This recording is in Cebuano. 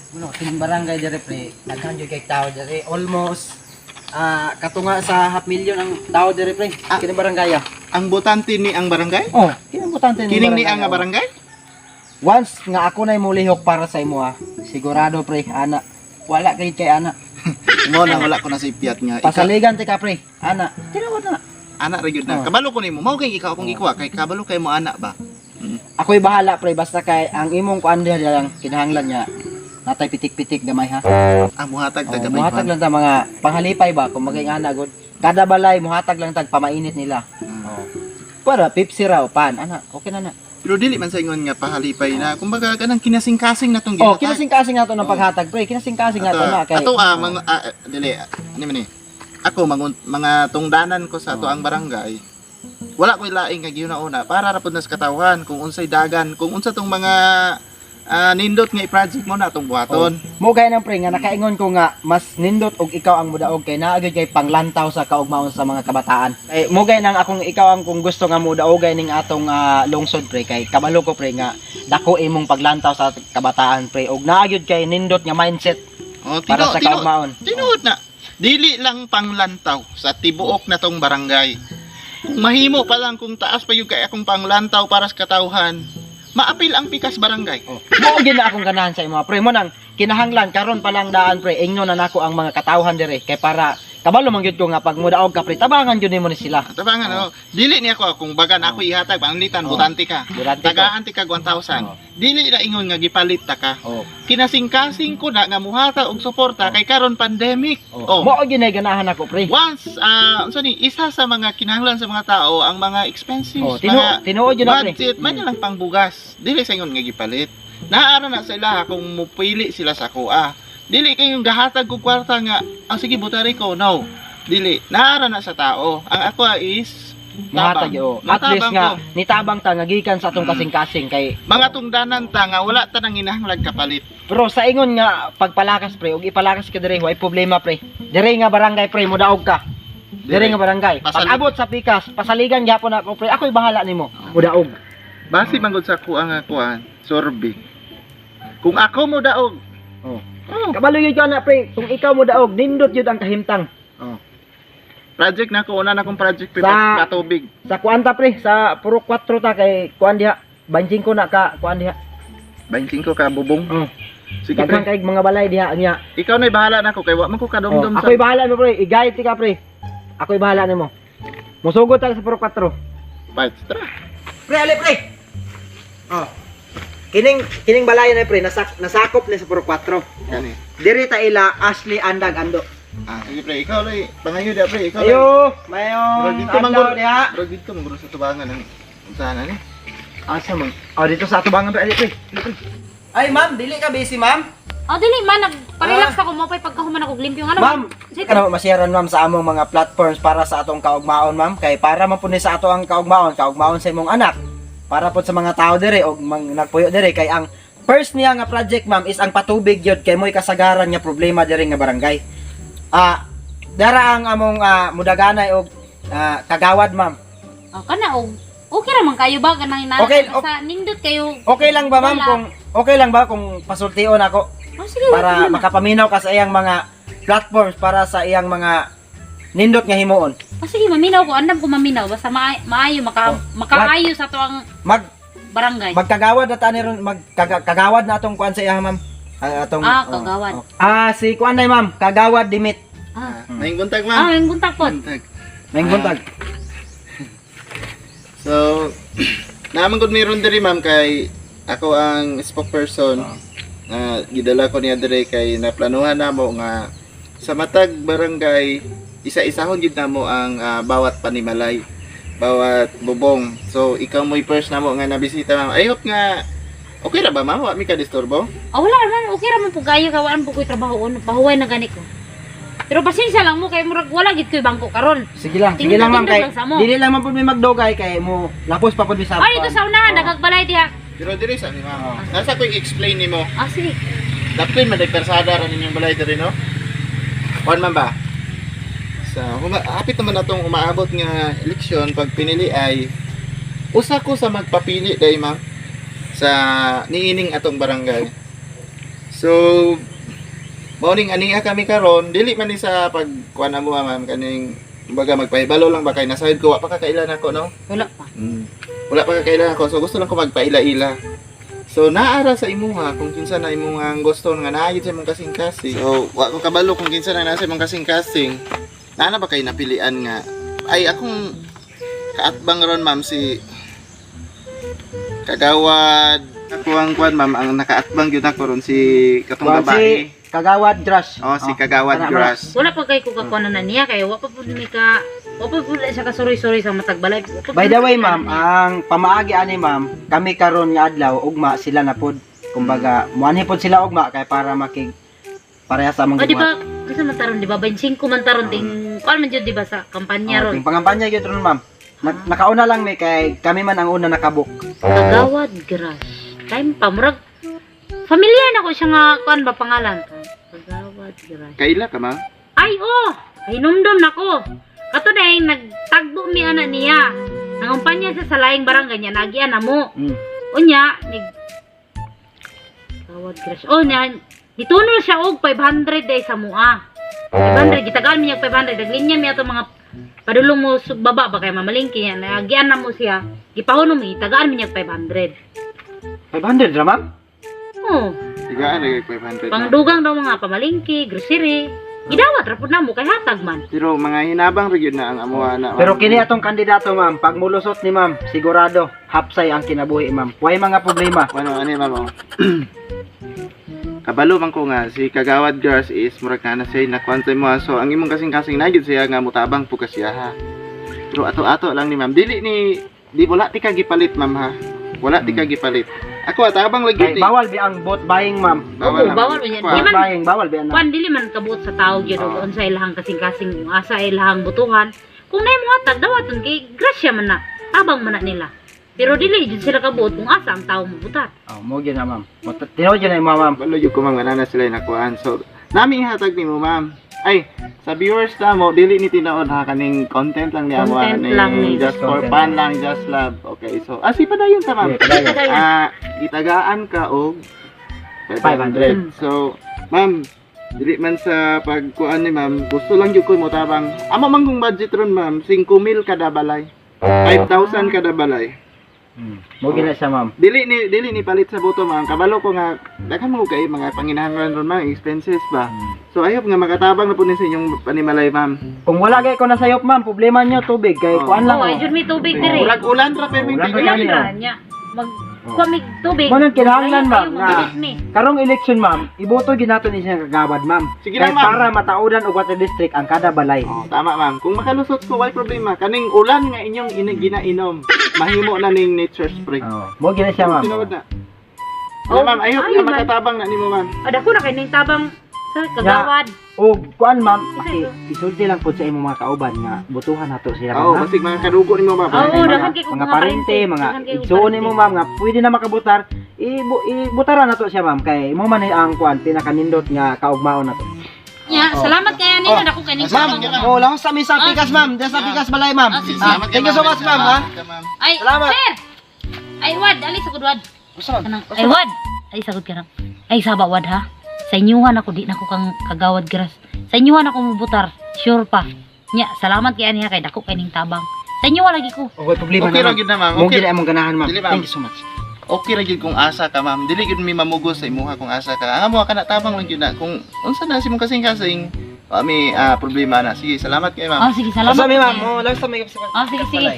Ano, kining barangay dire, pre, daghan jud kay tao dire. Almost katunga sa half million ang tao dire, pre. Ah. Kining barangay ah. Ang botante ni ang barangay? Oh, kining botante ni Kining ni ang barangay, oh. barangay? Once nga ako na mulihok para sa imo ah. Sigurado, pre, ana. Wala kay ana. Mo na wala ko na sa ipyat nga. Ika, Pasaligan ti ka, pre. Ana. Tinuod na. ana ra gyud na. Oh. Kabalo ko nimo. Mao kay ikaw akong gikuha kay kabalo kay mo ana ba. Ako'y bahala, pre, basta kay ang imong kuan diha lang kinahanglan niya natay pitik-pitik gamay ha. Ah, muhatag Oh, ta gamay. muhatag lang ta mga panghalipay ba kung maging ana gud. Kada balay muhatag lang tag pamainit nila. Oh. Para Pepsi raw pan ana, okay na na. Pero dili man sa ingon nga pahalipay na. Kumbaga kanang kinasing-kasing na tong Oh, gihatag. kinasing-kasing nato ng paghatag, pre. Kinasing-kasing nato na kay Ato ah, mga dili ano man ni. Ako mga tungdanan ko sa ato ang barangay. Wala ko'y laing kay una para ra pud na sa katawhan kung unsay dagan, kung unsa tong mga nindot nga i-project mo na atong buhaton. Mo gay nang pre nga nakaingon ko nga mas nindot og ikaw ang mudaog kay naa gyud kay panglantaw sa kaugmaon sa mga kabataan. Kay mo gay nang akong ikaw ang kung gusto nga mudaogay ning atong lungsod, pre, kay kabalo ko, pre, nga dako imong paglantaw sa kabataan, pre, og naa gyud kay nindot nga mindset Oh, para sa kaugmaon. Tinuod na. Dili lang panglantaw sa tibuok na tong barangay. Kung mahimo pa lang kung taas pa yung kay akong panglantaw para sa katawhan, maapil ang pikas barangay. Oh. Mao gyud na akong ganahan sa imo, pre. Mo nang kinahanglan karon pa lang daan, pre, ingno na nako ang mga katawhan dire kay para kabalo man gyud ko nga pag mudaog ka, pre, tabangan gyud nimo ni sila. Tabangan, oh. Dili niya ako kung baga na ako ihatag panglitan Oh. butante ka. Durante ko. Tagaan ti kag 1,000. Oh. Dili na ingon nga gipalit ta ka. Oh. Kinasingkasing ko na nga muhatag og suporta Oh. kay karon pandemic. Oh. Oh. Mao gyud na ganahan ako, pre. Once unsa ni isa sa mga kinahanglan sa mga tao ang mga expenses, Oh, mga tinuod yun na, pre. budget man lang pangbugas. Dili sa ingon nga gipalit. Naara na sila kung mupili sila sa kuha. Dili kayong gahatag og kwarta nga sige butari ko. No. Dili. Naara na sa tao. Ang ako is Muhatag tabang. oh. At least Matabang nga ko. nitabang ta nga gikan sa atong kasing-kasing kay Mga tungdanan ta nga wala ta nang ginahanglan kapalit. Pero sa ingon nga pagpalakas, pre, ug ipalakas ka dire, way problema, pre. Dire nga barangay, pre, modaog ka. Dire nga barangay. Pag-abot sa pikas, pasaligan gyapon ako, pre. Ako'y bahala nimo. Modaog. Base man gud sa kuha nga kuan, sorbi. Kung ako mo daog. Oh. Oh, Kabalo yun ka na, pre. Kung ikaw modaog, nindot yun ang kahimtang. Oh. Project na ko una na akong project pre, patubig. Sa kuan ta, pre, sa puro 4 ta kay kuan diha. 25 na ka kuan diha. 25 ka bubong. Oh. Sige, Daghan pre. kay mga balay diha niya. Ikaw na'y bahala na ko kay wa man ko Oh, kadumdum sa ako'y bahala mo, pre. I-guide ka, pre. Ako'y bahala nimo. Musugod ta sa puro 4. Bites, tara. Pre, ali, pre. Oh. Kining kining balay na, pre, nasakop ni sa puro 4. Kani. Diri ta ila Ashley Andag Ando. Ah, sige, pre, ikaw lay. Pangayo da, pre, ikaw lay. Ayo, mayong Murag dito adlaw manggol. diha. Murag dito manggol sa tubangan ani. Unsa na ni? Asa man? Oh, dito sa atubangan, pre, ali, pre. Ali, pre. Ay, ma'am, dili ka busy, ma'am? Oh, dili man nagpa-relax ako mo pay pagkahuman ako limpyo nga Ma'am, Sige. ano masiyaran, ma'am, sa among mga platforms para sa atong kaugmaon, ma'am, kay para man pud ni sa ato ang kaugmaon, kaugmaon sa imong anak. Para pud sa mga tao dire og mang nagpuyo dire kay ang first niya nga project, ma'am, is ang patubig gyud kay mo'y kasagaran nga problema dire nga barangay. Dara ang among mudaganay og kagawad, ma'am. Oh, kana og okay ra man kayo ba kanang inana Okay, basta nindot kayo. Okay lang ba, ma'am, Wala. kung okay lang ba kung pasultion ako Oh, sige, para wala na. makapaminaw ka sa iyang mga platforms para sa iyang mga nindot nga himuon? Oh, sige, maminaw ko, andam ko maminaw basta maayo maka Oh, makaayo sa to ang Mag barangay. Magkagawad na tani ron, magkagawad na atong kuan sa iya, ma'am. Ah, atong Ah, oh, kagawad. oh. Ah, si kuan na, ma'am, Kagawad Dimit. Ah, Maayong buntag, ma'am. ah, yung buntag pod. Buntag. Maayong buntag. So, naman gud meron diri, ma'am, kay ako ang spokesperson. Na gidala ko niya diri kay naplanuhan namo nga sa matag barangay isa-isahon gid namo ang bawat panimalay, bawat bubong. So, ikaw mo'y first namo nga nabisita, ma'am. I hope nga okay ra ba, ma'am? Wa mi ka disturbo? Ah, wala man, okay ra man pud kayo kawaan po ko'y trabaho ono pahuway na gani ko. Pero pasensya lang mo kay murag wala gid ko'y bangko karon. Sige lang, sige lang, ma'am, Tindog kay lang sa mo. dili lang man pud may magdugay kay mo lapos pa pud mi sa. Ay, dito sa unahan Oh. nagagbalay diha. Pero diri sa ni ma'am. Oh. Nasa ko'y explain nimo. Ah, sige. Daplin man persada ra ninyong balay diri, no? Kuan man ba? Sa hapit naman atong umaabot nga eleksyon pag pinili ay usa ko sa magpapili dai, ma'am, sa niining atong barangay. So morning aniya kami karon, dili man ni sa pagkuan na mo ah, ma'am, kaning kumbaga magpahibalo lang ba kay nasayod ko wa pa kakailan ako, no? Wala pa. Wala pa kakailan ako, so gusto lang ko magpaila-ila. So naara sa imuha kung kinsa na imong ang gusto nga naa gyud sa imong kasing-kasing. So wa ko kabalo kung kinsa na nasa imong kasing-kasing. Naa na ba kay napilian nga ay akong kaatbang ron, ma'am, si Kagawad. Ako ang kuan, ma'am, ang nakaatbang gyud ako ron si katong Kuan, babae. si Kagawad Grass. Oh, si Kagawad Kana, ma'am. Grass. Wala pa kay ko kakuan na niya kay wa pa pud mi ka wa pa pud siya kasuroy-suroy sa matag balay. Wa pa By pud the way, siya ma'am, niya. ang pamaagi ani, ma'am, kami karon nga adlaw ugma sila na pod. Kumbaga, muanhi pod sila ugma kay para makig pareha sa among O di ba gibuhat. unsa man taron di ba 25 man taron ting kuan man jud di ba sa kampanya Oh, ron. ting pangampanya gyud ron, ma'am. Nakauna lang mi kay kami man ang una nakabook. Kagawad Grass. Time pa murag familiar na ko siya nga kuan ba pangalan. Kagawad Grass. Kaila ka, ma'am? Ay oh, kahinumdum nako. Kato dahil nagtagbo mi ana niya. Nangumpanya siya sa laing barangay niya, nagian na mo. Unya, nig Kagawad Grass. Oh, niya, nitunol siya og 500 day sa mua. 500 gitagaan mi niya og 500 naglinya mi ato mga padulong mo sa baba ba kay mamalingki niya nagian na mo siya gipahunom mi tagaan mi niya og 500. 500 ra, ma'am? Oh, Tigaan na 500, ma'am. pangdugang daw mga pamalingki, grocery. Gidawat ra pud namo kay hatag man. Pero mga hinabang ra gyud na ang amuha na, ma'am. Pero kini atong kandidato, ma'am, pag mulusot ni ma'am, sigurado hapsay ang kinabuhi, ma'am. Way mga problema. Ano, ano ma'am, oh. Kabalo man ko nga si Kagawad Grass is murag na na siya nakuan sa imo. So ang imong kasing-kasing na gyud siya nga mutabang po ka siya ha. Pero ato-ato lang ni ma'am. Dili ni di wala ti ka gipalit, ma'am, ha. Wala ti ka gipalit. Ako atabang lagi Kay ti. bawal bi ang vote buying, ma'am. Oo, naman. bawal man yan. Kuan. Di Vote man- buying bawal bi ana. Kuan dili man kabuot sa tao gyud og unsa ilahang kasing-kasing kung asa ilahang butuhan. Kung naay mo hatag dawaton kay grasya man na. Tabang man na nila. Pero dili jud sila kabuot kung asa ang tao mobutar. Oh, mo gyud na, ma'am. Tinuod gyud na imo, ma'am. Kabalo gyud ko, ma'am, nga na sila nakuan. So nami ihatag nimo, ma'am. Ay, sa viewers na mo, dili ni tinuod ha, kaning content lang niya mo, Content kaning lang ni. just for Content fun lang, just love. Okay, so, si padayon ta, ma'am. Yeah, padayon. Ah, gitagaan ka og 500. So, ma'am, dili man sa pagkuan ni ma'am, gusto lang gyud ko mo tabang. Amo man kung budget ron, ma'am, 5,000 kada balay. 5,000 kada balay. Mo gyud na siya, ma'am. Dili ni palit sa boto, ma'am. Kabalo ko nga daghan mo kay mga panginahanglan ron, ma'am, expenses ba. So I hope nga makatabang na po ni sa inyong panimalay, ma'am. Kung wala kay ko nasayop, ma'am, problema nyo tubig kay Oh. kuan lang. Oh, Oh. ay jud may tubig diri. Ulag ulan ra pero Ulan ra Ulan gani, ra oh. niya. Mag kuamig tubig. Mo nang kinahanglan, ma'am, Kayo, nga magbilis mi. karong election, ma'am, iboto gyud nato ni siya kagawad, ma'am. Sige Kay lang, ma'am. para mataudan og water district ang kada balay. Oh, tama, ma'am. Kung makalusot ko, why problema? Kaning ulan nga inyong ginainom, mahimo na ning nature spring. Oh, mo gyud na siya, ma'am. Tinuod na. Oh, Oh, ma'am, I hope ayun, na ma'am. makatabang na nimo, ma'am. Ada ko na kay ning tabang sa kagawad. Og kuan, ma'am, paki isulti lang pud sa imong mga kauban nga botohan nato sila, Oo, ma'am. Ha? basig mga kadugo nimo, ma'am. Oo, Mga- daghan kay kong mga mga parente, parente, mga daghan kay kong igsuon nimo, parente. ma'am, nga pwede na makabutar, ibutaran nato siya, ma'am, kay mo man ang kuan pinakanindot nga kaugmaon nato. Nya, salamat kay nino Oh. dako kay ning Ma'am, tabang. Oh, lahos sa misang pikas, ma'am. Diyan sa pikas balay, ma'am. Ah, sige. Ah, thank you so much, ma'am, ha. Ay, Salamat. sir. Ay, wad, ali sa wad. Gusto, ma'am. Kanang, ay, wad. Ay, sagot ka na. Ay, saba, wad, ha? Sa inyuhan ako, di na ko kang kagawad grass. Sa inyuhan ako mubutar. Sure pa. Nya, salamat kay aniha kay dako kay ning tabang. Sa inyuhan lagi ko. Okay, problema Okay na, ra ma'am. gyud na, ma'am. Mo Okay. gyud na imong ganahan, ma'am. Dili, ma'am. Thank you so much. Okay ra gyud kung asa ka, ma'am. Dili gyud mi mamugos sa imuha kung asa ka. Ang amo ka na tabang lang gyud na kung unsa na si mong kasing-kasing, wa mi problema na. Sige, salamat kay ma'am. Oh, sige, salamat. Asa mi, ma'am. Oh, lahos sa mi Oh, sige, sige. balay.